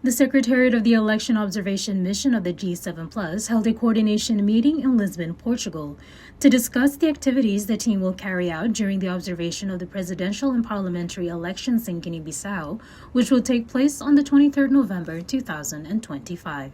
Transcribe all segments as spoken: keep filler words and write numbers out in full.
The Secretariat of the Election Observation Mission of the G seven Plus held a coordination meeting in Lisbon, Portugal, to discuss the activities the team will carry out during the observation of the presidential and parliamentary elections in Guinea-Bissau, which will take place on the twenty-third November two thousand and twenty-five.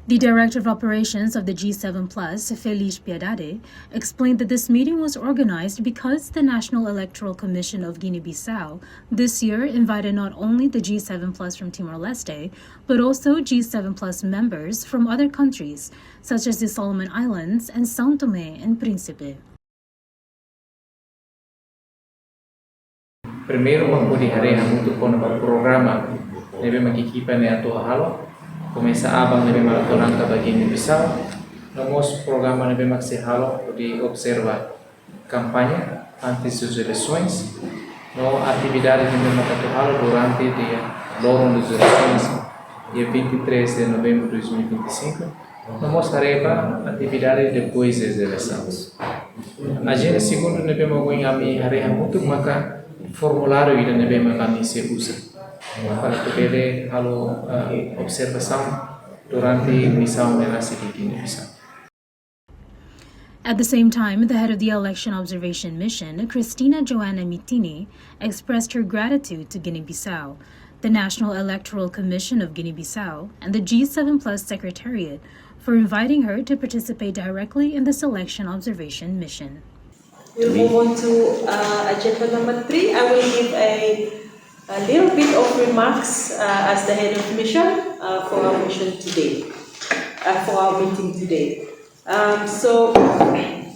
The Director of Operations of the G seven Plus, Feliz Piedade, explained that this meeting was organized because the National Electoral Commission of Guinea-Bissau this year invited not only the G seven Plus from Timor-Leste, but also G seven Plus members from other countries, such as the Solomon Islands and São Tomé and Príncipe. Primeiru, mak hodi haree hamutuk kona-ba programa ne'ebé mak ekipa ne'e atu halo, komesa aban ne'ebé mak atu lanta ba Guiné-Bissau, no mós programa ne'ebé mak sei halo hodi observa kampaña antes das eleições, no atividade ne'ebé mak atu halo durante dia, loron das eleições, dia vinte e três de novembro de dois mil e vinte e cinco, no mós haree ba atividade depois das eleições. Ajenda segundu ne'ebé mak ohin ami haree hamutuk maka formuláriu ida ne'ebé mak ami sei uza para atu bele halo, ah, observasaun durante misaun ne'e rasik iha Guiné-Bissau. At the same time, the head of the Election Observation Mission, Christina Joana Mitini, expressed her gratitude to Guinea-Bissau, the National Electoral Commission of Guinea-Bissau, and the G seven Plus Secretariat for inviting her to participate directly in this election observation mission. We'll move on to, uh, agenda number three. I will give a, a little bit of remarks, uh, as the head of mission, uh, for our mission today, uh, for our meeting today. Um, so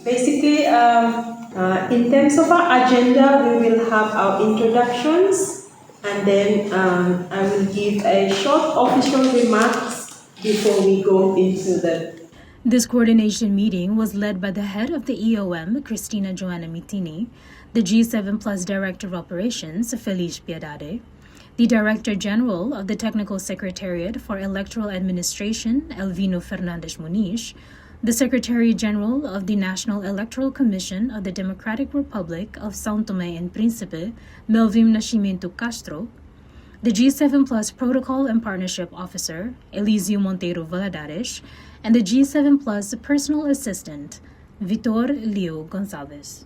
basically, um, uh, in terms of our agenda, we will have our introductions, and then, um, I will give a short official remarks before we go into the... This coordination meeting was led by the head of the E O M, Christina Joana Mitini, the G seven Plus Director of Operations, Feliz Piedade, the Director General of the Technical Secretariat for Electoral Administration, Elvino Fernandes Muniz, the Secretary General of the National Electoral Commission of the Democratic Republic of São Tomé and Príncipe, Melvin Nascimento Castro, the G seven Plus Protocol and Partnership Officer, Elísio Monteiro Valadares, and the G seven Plus Personal Assistant, Vitor Leo Gonçalves.